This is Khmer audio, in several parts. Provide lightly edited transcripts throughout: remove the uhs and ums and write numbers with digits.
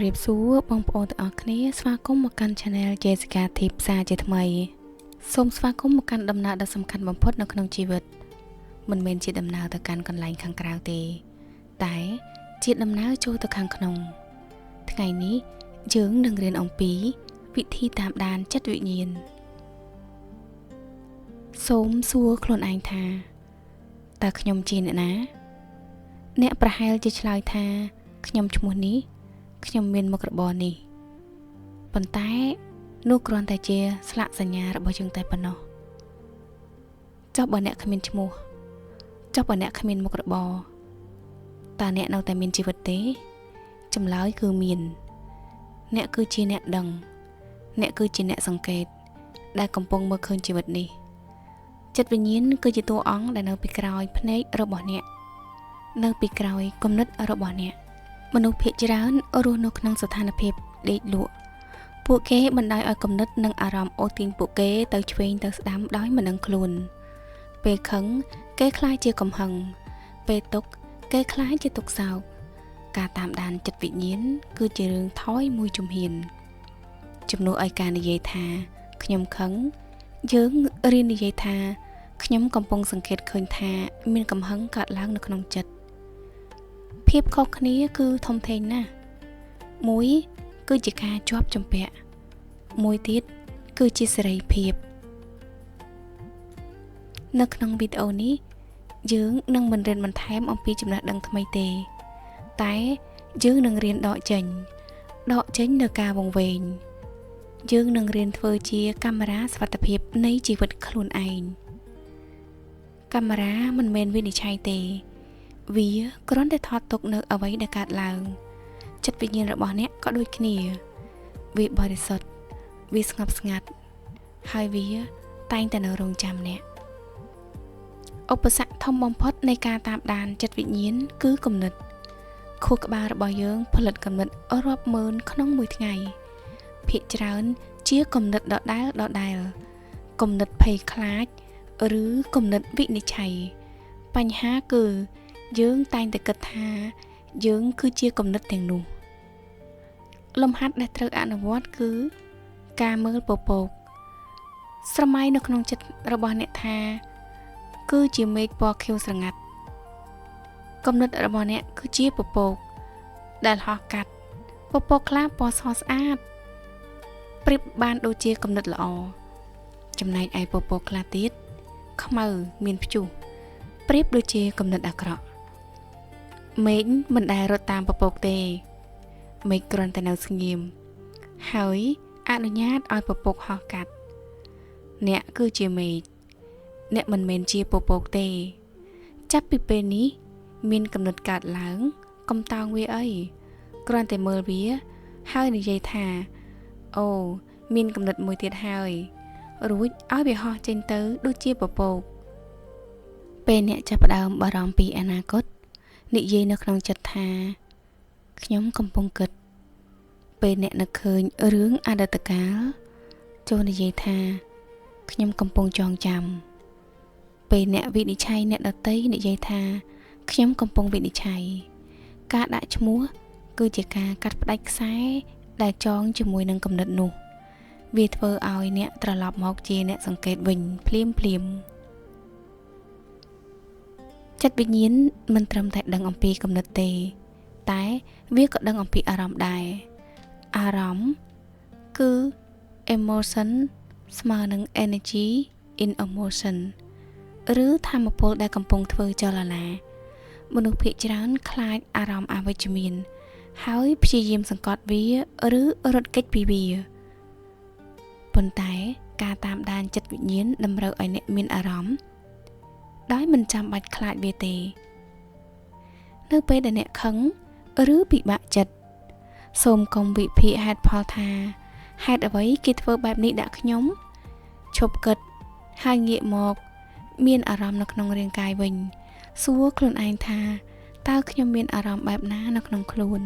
រាបសួរបងប្អូនទាំងអស់គ្នាស្វាគមន៍មកកាន់ Channel Jessica Tip ផ្សារជាថ្មីសូមស្វាគមន៍មកកាន់ដំណើរដ៏សំខាន់បំផុតនៅក្នុងជីវិតមិនមែនជាដំណើរទៅកាន់កន្លែងខាងក្រៅទេតែជាដំណើរចូលទៅខាងក្នុងថ្ងៃនេះយើងនឹងរៀនអំពីវិធីតាមដានចិត្តវិញ្ញាណសូមសួរខ្លួនឯងថាតើខ្ញុំជាអ្នកណាអ្នកប្រហែលជាឆ្លើយថាខ្ញុំឈ្មោះនេះខ្ញុំមានមុខរបរនេះប៉ុន្តែនោះគ្រាន់តែជាស្លាកសញ្ញារបស់យើងតែប៉ុណ្ណោះចុះបើអ្នកគ្មានឈ្មោះចុះបើអ្នកគ្មានមុខរបរតើអ្នកនៅតែមានជីវិតទេចម្លើយគឺមានអ្នកគឺជាអ្នកដឹងអ្នកគឺជាអ្នកសង្កេតដែលកំពុងមើលឃើញជីវិតនេះចិត្តវិញ្ញាណគឺជាតួអង្គដែលនៅពីក្រោយភ្នែករបស់អ្នកនៅពីក្រោយគំនិតរបស់អ្នកមនុស្សភាគច្រើនរស់នៅក្នុងស្ថានភាពដេកលក់ពួកគេបណ្ដោយឲ្យគំនិតនិងអារម្មណ៍អូសទាញពួកគេទៅឆ្វេងទៅស្ដាំដោយមិនដឹងខ្លួនពេលខឹងគេក្លាយជាកំហឹងពេលទុក្ខគេក្លាយជាទុក្ខសោកការតាមដានចិត្តវិញ្ញាណគឺជារឿងថយមួយជំហានជំនួសឲ្យការនិយាយថាខ្ញុំខឹងយើងរៀននិយាយថាខ្ញុំកំពុងសង្កេតឃើញថាមានកំហឹងកើតឡើងនៅក្នុងចិត្តភាពខុសគ្នាគឺធំធេងណាស់មួយគឺជាការជាប់ជំពាក់មួយទៀតគឺជាសេរីភាពនៅក្នុងវីដេអូនេះយើងនឹងមិនរៀនបន្ថែមអំពីចំណេះដឹងថ្មីទេតែយើងនឹងរៀនដកចេញនៅការវង្វេងយើងនឹងរៀនធ្វើជាកាមេរ៉ាសុវត្ថិភាពនៃជីវិតខ្លួនឯងកាមេរ៉ាមិនមែនវិនិច្ឆ័យទេវាគ្រាន់តែថតទុកនៅអ្វីដែលកើតឡើងចិត្តវិញ្ញាណរបស់អ្នកក៏ដូចគ្នាវាបរិសុទ្ធវាស្ងប់ស្ងាត់ហើយវាតែងតែនៅរងចាំអ្នកឧបសគ្គធំបំផុតនៃការតាមដានចិត្តវិញ្ញាណគឺគំនិតខួរក្បាលរបស់យើងផលិតគំនិតរាប់ម៉ឺនក្នុងមួយថ្ងៃភាគច្រើនជាគំនិតដដែលគំនិតភ័យខ្លាចឬគំនិតវិនិច្ឆ័យបញ្ហាគឺយើងតែងតែគិតថាយើងគឺជាគំនិតទាំងនោះលំហាត់ដែលត្រូវអនុវត្តគឺការមើលពពកស្រមៃនៅក្នុងចិត្តរបស់អ្នកថាគឺជាមេឃពណ៌ខៀវស្រងាត់គំនិតរបស់អ្នកគឺជាពពកដែលហោះកាត់ពពកខ្លះពណ៌សស្អាតប្រៀបបានដូចជាគំនិតល្អចំណែកឯពពកខ្លះទៀតខ្មៅមានព្យុះប្រៀបដូចជាគំនិតអាក្រក់មេឃមិនដែលរត់តាមពពកទេមេឃគ្រាន់តែនៅស្ងៀមហើយអនុញ្ញាតឲ្យពពកហោះកាត់អ្នកគឺជាមេឃអ្នកមិនមែនជាពពកទេចាប់ពីពេលនេះមានគំនិតកើតឡើងកុំតោងវាអីគ្រាន់តែមើលវាហើយនិយាយថាអូមានគំនិតមួយទៀតហើយរួចឲ្យវាហោះចេញទៅដូចជាពពកពេលអ្នកចាប់ផ្ដើមបារម្ភពីអនាគតនិយាយនៅក្នុងចិត្តថាខ្ញុំកំពុងគិតពេលអ្នកនឹកឃើញរឿងអតីតកាលចូលនិយាយថាខ្ញុំកំពុងចងចាំពេលអ្នកវិនិច្ឆ័យអ្នកដទៃនិយាយថាខ្ញុំកំពុងវិនិច្ឆ័យការដាក់ឈ្មោះគឺជាការកាត់ផ្ដាច់ខ្សែដែលចងជាមួយនឹងគំនិតនោះវាធ្វើឲ្យអ្នកត្រឡប់មកជាអ្នកសង្កេតវិញភ្លាមភ្លាមចិត្តវិញ្ញាណមិនត្រឹមតែដឹងអំពីគំនិតទេតែវាក៏ដឹងអំពីអារម្មណ៍ដែរអារម្មណ៍គឺ emotion ស្មើនឹង energy in emotion ឬធម៌ពលដែលកំពុងធ្វើចលនាមនុស្សភាគច្រើនខ្លាចអារម្មណ៍អវិជ្ជមានហើយព្យាយាមសង្កត់វាឬរត់គេចពីវាប៉ុន្តែការតាមដានចិត្តវិញ្ញាណតម្រូវឲ្យអ្នកមានអារម្មណ៍ដោយមិនចាំបាច់ខ្លាចវាទេនៅពេលដែលអ្នកខឹងឬពិបាកចិត្តសូមកុំវិភាគហេតុផលថាហេតុអ្វីគេធ្វើបែបនេះដាក់ខ្ញុំឈប់គិតហើយងាកមកមានអារម្មណ៍នៅក្នុងរាងកាយវិញសួរខ្លួនឯងថាតើខ្ញុំមានអារម្មណ៍បែបណានៅក្នុងខ្លួន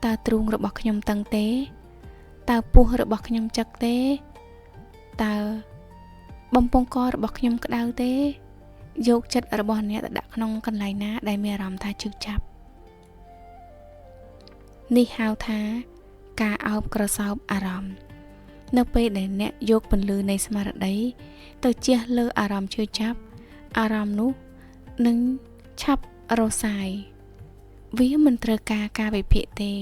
តើទ្រូងរបស់ខ្ញុំតឹងទេតើពោះរបស់ខ្ញុំចឹកទេតើបំពង់ករបស់ខ្ញុំក្តៅទេយកចិត្តរបស់អ្នកទៅដាក់ក្នុងកន្លែងណាដែលមានអារម្មណ៍ថាឈឺចាប់ នេះហៅថាការអោបក្រសោបអារម្មណ៍នៅពេលដែលអ្នកយកពន្លឺនៃស្មារតីទៅជះលើអារម្មណ៍ឈឺចាប់អារម្មណ៍នោះនឹងឆាប់រសាយវាមិនត្រូវការការវិភាគទេ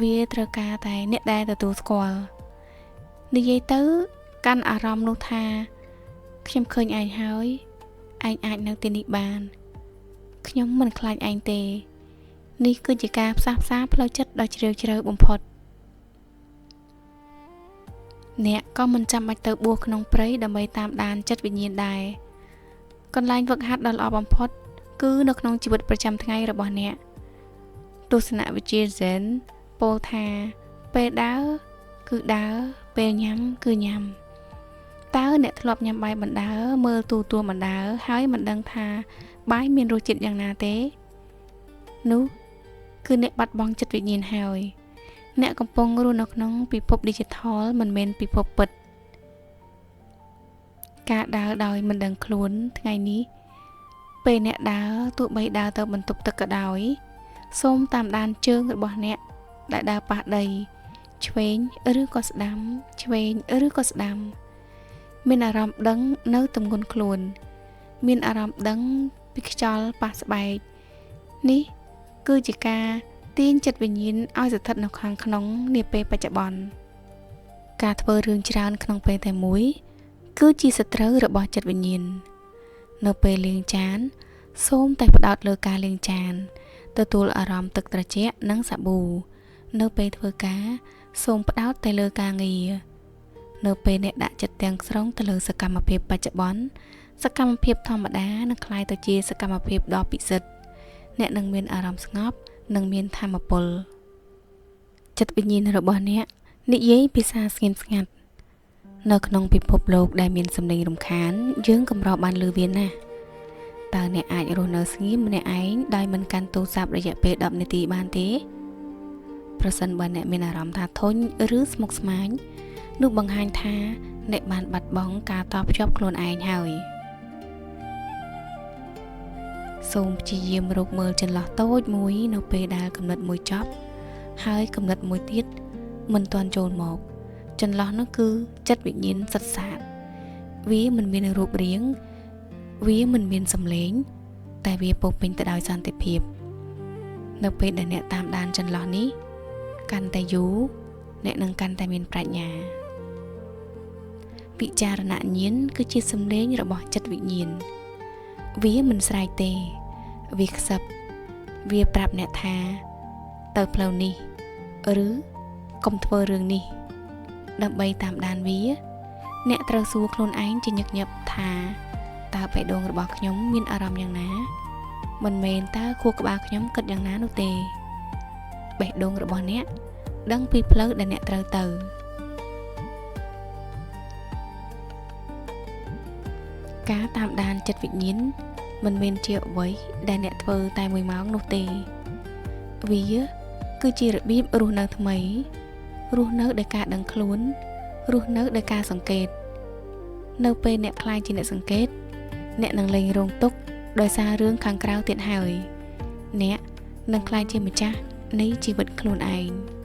វាត្រូវការតែអ្នកដែលទទួលស្គាល់និយាយទៅកាន់អារម្មណ៍នោះថាខ្ញុំឃើញឯងហើយឯងអាចនៅទីនេះបានខ្ញុំមិនខ្លាចឯងទេនេះគឺជាការផ្សះផ្សាផ្លូវចិត្តដ៏ជ្រាលជ្រៅបំផុតអ្នកក៏មិនចាំបាច់ទៅបួសក្នុងព្រៃដើម្បីតាមដានចិត្តវិញ្ញាណដែរកន្លែងហ្វឹកហាត់ដ៏ល្អបំផុតគឺនៅក្នុងជីវិតប្រចាំថ្ងៃរបស់អ្នកទស្សនវិជ្ជា Zen ពោលថាពេលដើរគឺដើរពេលញ៉ាំគឺញ៉ាំតើអ្នកធ្លាប់ញ៉ាំបាយបណ្ដើរមើលទូទួលបណ្ដើរហើយមិនដឹងថាបាយមានរសជាតិយ៉ាងណាទេនោះគឺអ្នកបាត់បង់ចិត្តវិញ្ញាណហើយអ្នកកំពុងរស់នៅក្នុងពិភព Digital មិនមែនពិភពពិតការដើរដោយមិនដឹងខ្លួនថ្ងៃនេះពេលអ្នកដើរទោះបីដើរទៅបន្ទប់ទឹកក៏ដោយសូមតាមដានជើងរបស់អ្នកដែលដើរប៉ះដីឆ្វេងឬក៏ស្ដាំឆ្វេងឬក៏ស្ដាំមានអារម្មណ៍ដឹងនៅទម្ងន់ខ្លួនមានអារម្មណ៍ដឹងពីខ្យល់ប៉ះស្បែកនេះគឺជាការទាញចិត្តវិញ្ញាណឲ្យស្ថិតនៅខាងក្នុងនាពេលបច្ចុប្បន្នការធ្វើរឿងច្រើនក្នុងពេលតែមួយគឺជាសត្រូវរបស់ចិត្តវិញ្ញាណនៅពេលលាងចានសូមតែផ្ដោតលើការលាងចានទទួលអារម្មណ៍ទឹកត្រជាក់និងសាប៊ូនៅពេលធ្វើការសូមផ្ដោតតែលើការងារនៅពេលអ្នកដាក់ចិត្តទាំងស្រុងទៅលើសកម្មភាពបច្ចុប្បន្នសកម្មភាពធម្មតានឹងក្លាយទៅជាសកម្មភាពដ៏ពិសិដ្ឋអ្នកនឹងមានអារម្មណ៍ស្ងប់និងមានធម៌ពលចិត្តវិញ្ញាណរបស់អ្នកនិយាយភាសាស្ងៀមស្ងាត់នៅក្នុងពិភពលោកដែលមានសំឡេងរំខានយើងកម្របានលឺវាណាស់តើអ្នកអាចរស់នៅស្ងៀមម្នាក់ឯងដោយមិនកាន់ទូរស័ព្ទរយៈពេល10នាទីបានទេប្រសិនបើអ្នកមានអារម្មណ៍ថាធុញឬស្មុគស្មាញនោះបង្ហាញថាអ្នកបានបាត់បង់ការតភ្ជាប់ខ្លួនឯងហើយសូមព្យាយាមរកមើលចន្លោះតូចមួយនៅពេលដែលគំនិតមួយចប់ហើយគំនិតមួយទៀតមិនទាន់ចូលមកចន្លោះនោះគឺចិត្តវិញ្ញាណសិតសាតវាមិនមានរូបរាងវាមិនមានសំឡេងតែវាពោពេញទៅដោយសន្តិភាពនៅពេលដែលអ្នកតាមដានចន្លោះនេះកាន់តែយូរអ្នកនឹងកាន់តែមានប្រាជ្ញាវិចារណញ្ញាណគឺជាសំឡេងរបស់ចិត្តវិញ្ញាណវាមិនស្រែកទេវាខ្សឹបវាប្រាប់អ្នកថាទៅផ្លូវនេះឬកុំធ្វើរឿងនេះដើម្បីតាមដានវាអ្នកត្រូវសួរខ្លួនឯងជាញឹកញាប់ថាតើបេះដូងរបស់ខ្ញុំមានអារម្មណ៍យ៉ាងណាមិនមែនតើខួរក្បាលខ្ញុំគិតយ៉ាងណានោះទេបេះដូងរបស់អ្នកដឹងពីផ្លូវដែលអ្នកត្រូវទៅការតាមដានចិត្តវិញ្ញាណមិនមែនជាអ្វីដែលអ្នកធ្វើតែមួយម៉ោងនោះទេវាគឺជារបៀបរស់នៅថ្មីរស់នៅដោយការដឹងខ្លួនរស់នៅដោយការសង្កេតនៅពេលអ្នកក្លាយជាអ្នកសង្កេតអ្នកនឹងលែងរងទុក្ខដោយសាររឿងខាងក្រៅទៀតហើយអ្នកនឹងក្លាយជាម្ចាស់នៃជីវិតខ្លួនឯង។